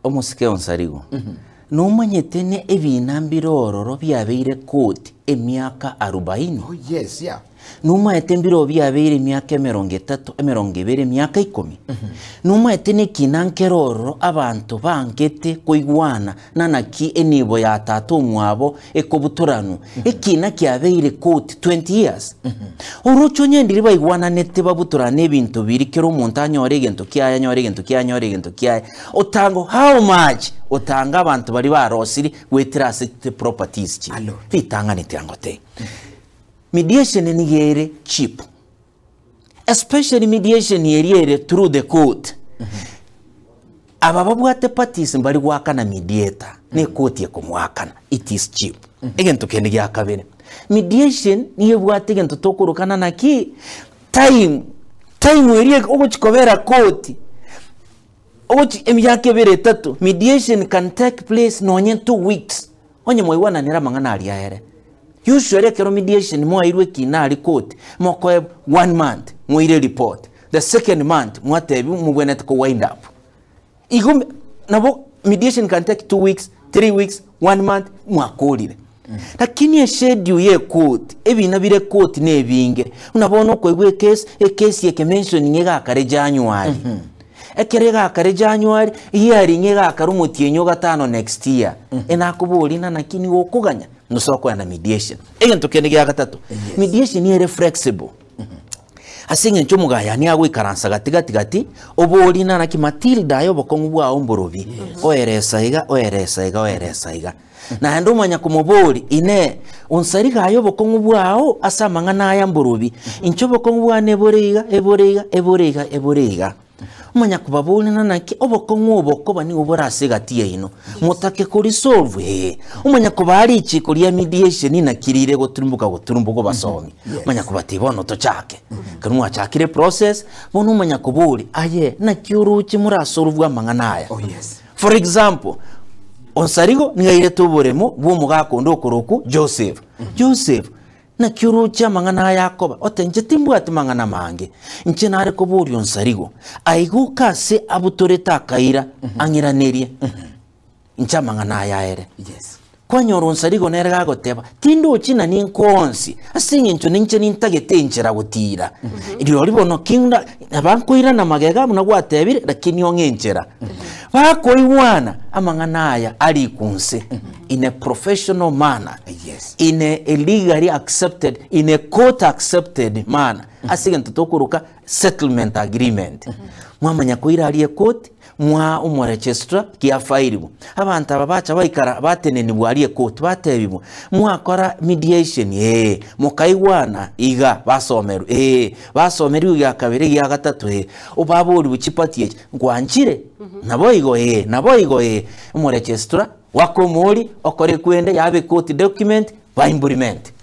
Omosike Onsarigo, nomanyete ne ebina mbire ororo biabeire koti emiaka arubaini? Oh yes, yeah. Nomaete mbire biabeire emiaka emerongo etato, emerongo ebere, emiaka ikomi? Nomaete nekina nkere ororo abanto bangete koigwana na naki enibo ya tata omwabo ekobutoranwa, ekina kiabeire koti 20 years? Oroche onye ndiri baigwananete babutorane ebinto biri kera omonto anyore egento kiaye anyore egento kiaye anyore egento kiaye, otango how much otanga abanto baria barosiri goetera ase properties chiria? Alo. Ritang'ani tiangotebi. Mediation nigo ere cheap, especially mediation eria ere through the court. Aba babwate parties mbari goakana mediator, na ekoti ekomoakana, it is cheap. Egento kende gia kabere, mediation nigo ebwate egento tokorokana naki, time, time eria ogochi kobera koti, ogochi emiaka ebere etato, mediation can take place nonye 2 weeks, onye mwaigwananire amang'ana aria ere. Usually ekero mediation mwairwe ekina aria koti, mokoebwa one month, moire report, the second month mwatebiwa mobwenerete ko wind up. Igo nabo mediation can take 2 weeks, 3 weeks, one month, mwakorire. Lakini eschedule ya ekoti, ebina bire koti na ebinge, buna bono okoigwa ekesi, ekesi eke mentioning egakare January. Ekero egakare January, hearing egakare omotienyi o gatano next year, enakoboria ng'a naki nigo okoganya, gose okoenda mediation. Egento kende gia gatato, mediation ere flexible. Ase eng'encho omogayani agoikaransa gati gati gati, oborie ng'a naki Matilda aye obokong'u bwao mborobi, oeresa iga, oeresa iga, oeresa iga. Naende omanya komoboria, Inee, onsariga aye obokong'u bwao ase amang'ana aya mborobi? Inche obokong'u bwane ebore iga, ebore iga, ebore iga, ebore iga. Omanya kobaboria ng'a naki obokong'u obo okoba nigo bore ase egati yaino, motake korisolve? Ee. Omanya kobaa richiko ria mediation naki rire goturumboka goturumboka obasomi. Omanya kobatebia bono tochake. Ekero mwachakire eprocess, bono omanya koboria, aye naki oroche morasolve amang'ana aya? Oh yes. For example, Onsarigo nigo airete oboremo bw'omogaka onde okorokwa Joseph. Joseph, naki oroche amang'ana aya akoba? Ote inche timbwati mang'ana mange, inche nare koboria Onsarigo, aigoke ase abutorete akaira, ang'iranerie inche amang'ana aya aere. Yes. Kwanyora Onsarigo nere gagoteba, tindochi na ninkoonsi, ase eng'encho ninche nintagete enchera gotiira. Rirorio bono kinda naba nkoirana magega buna gwatebire, lakini ong'e enchera. Bakoigwana amang'ana aya arikwe nse in a professional manner, Yes. in a legally accepted, in a court accepted manner, ase egento tokoroka settlement agreement. Mwamanya koira aria ekoti, Mwaa omoregistrar kiafairigwe. Abanto aba bacha baikara batenenigwa aria ekoti batebigwa, mwakora mediation ee, mokaigwana iga basomerwe ee, basomerigwe gia kabere gia gatato ee, obaborigwe chipati echi, nkwanchire? Naboigo ee, naboigo ee. Omoregistrar, gwaka omouri, okore ekwende, yabe court document, ba implement.